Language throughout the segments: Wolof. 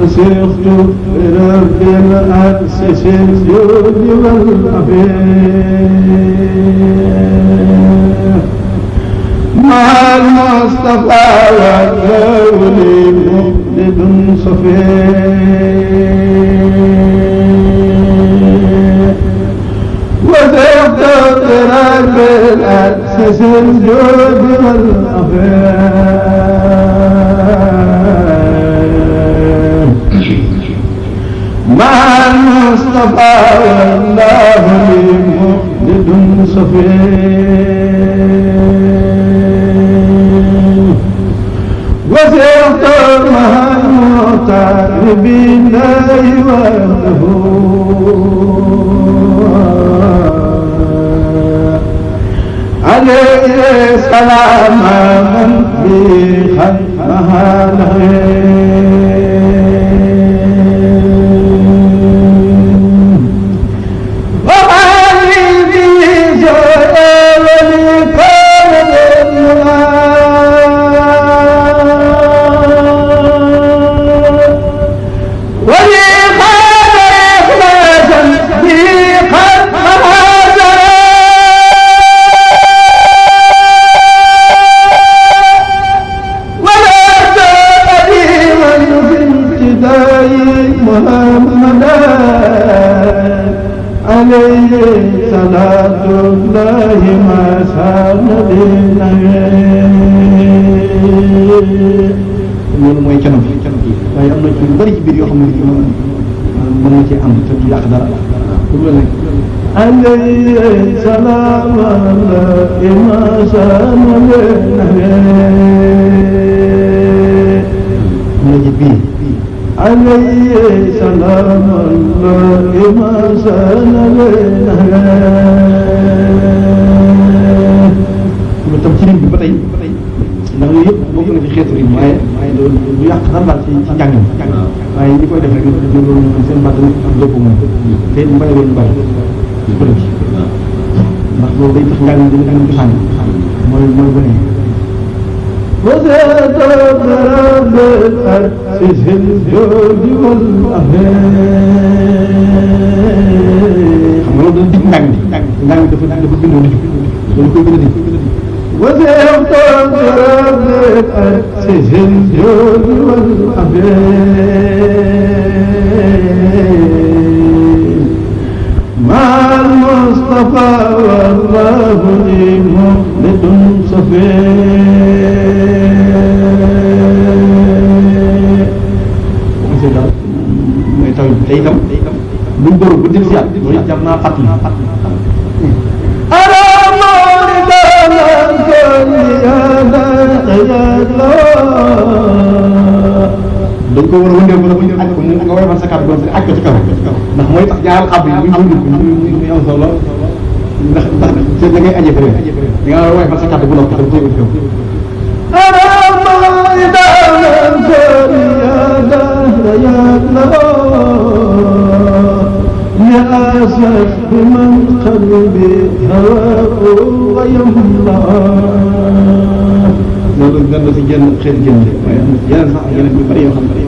وسرت برب الأسس الجود والأبيض مع المصطفى والرول مخلد صفي وسرت برب الأسس الجود والأبيض مع المصطفى والله مخلد صفي وسرت مع المختار بالله وحده عليه سلام من بخلقها له صلاة الله ما سان لنا loolu mooy canam waaye am na ci lu bari ci biir yoo xam ne mën na ci am te du yàq dara pour la nekk alayhi salaam Allah ma saan lena mu ci biir عليه سلام الله ما سان لنا tam ci lim bi ba tey ndax yooyu yëpp bokk na ci xeetu rim waaye loolu du yàq dara daal ci njàng mi waaye ñi koy def rek loolu seen baat ak lépp moom te mbay loolu bari bëri ci ndax loolu day tax njàng mi dina gën a cosaan mooy bëri وزاد برب الأسس الجود والأبيض xam nga loolu dafa dig njàng mi dafa bindoo lu jub loolu koy gën a dig وزاد برب الأسس الجود والأبيض مع المصطفى والله لي مخلد صفي mooy taw te itam buñ boru bu dil siat loolu jar naa fàttali dañ ko war a wëndeel ba ñu aj ko mu nga woyal sa kàddu doon aj ko ci kaw ndax mooy tax ñaar xab yi buñ wëndeel ko muy am solo ndax seen da ngay aje fële da nga war a woyal sa kàddu bu noppi tam téye ko ci kaw يا أسف بمن قلبي هواه ويمضى loolu gën na si génn xeet génn waaye yeneen sax yeneen yu bëri yoo xam ne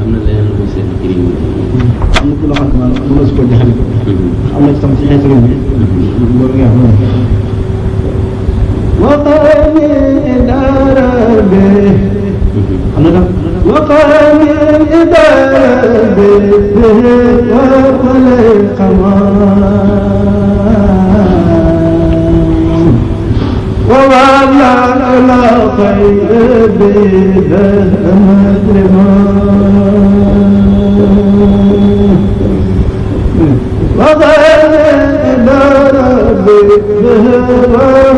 am na leneen lu seen kiriñ am na ku loo xam ne mën na si ko jaxale am na ci tam ci xeetu réew mi loolu nga xam وقامي إدارة به وقامي إدارة به وقلي قمان ووالى إلى خير بذا مجرمان وقامي إدارة به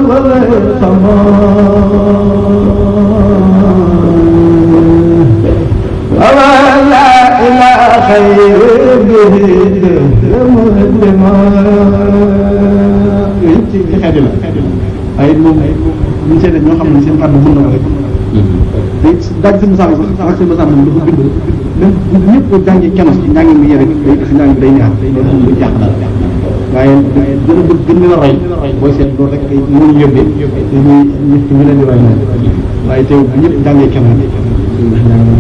وقلي ولا إلى خير به ay moom ñu seede ñoo xam ne seen kàddu mën na ko rek daaj si misaal sax ak seen misaal moom dafa bind même ñëpp ko jàngi kenn ci njàngi mi yere day tax njàng bi day neex loolu moom du jàq dara waaye gën a bëgg gën leen a roy booy seet loolu rek moo ñu yóbbee te ñu leen di roy nag waaye teew bu ñëpp jàngee kenn ndax ñaan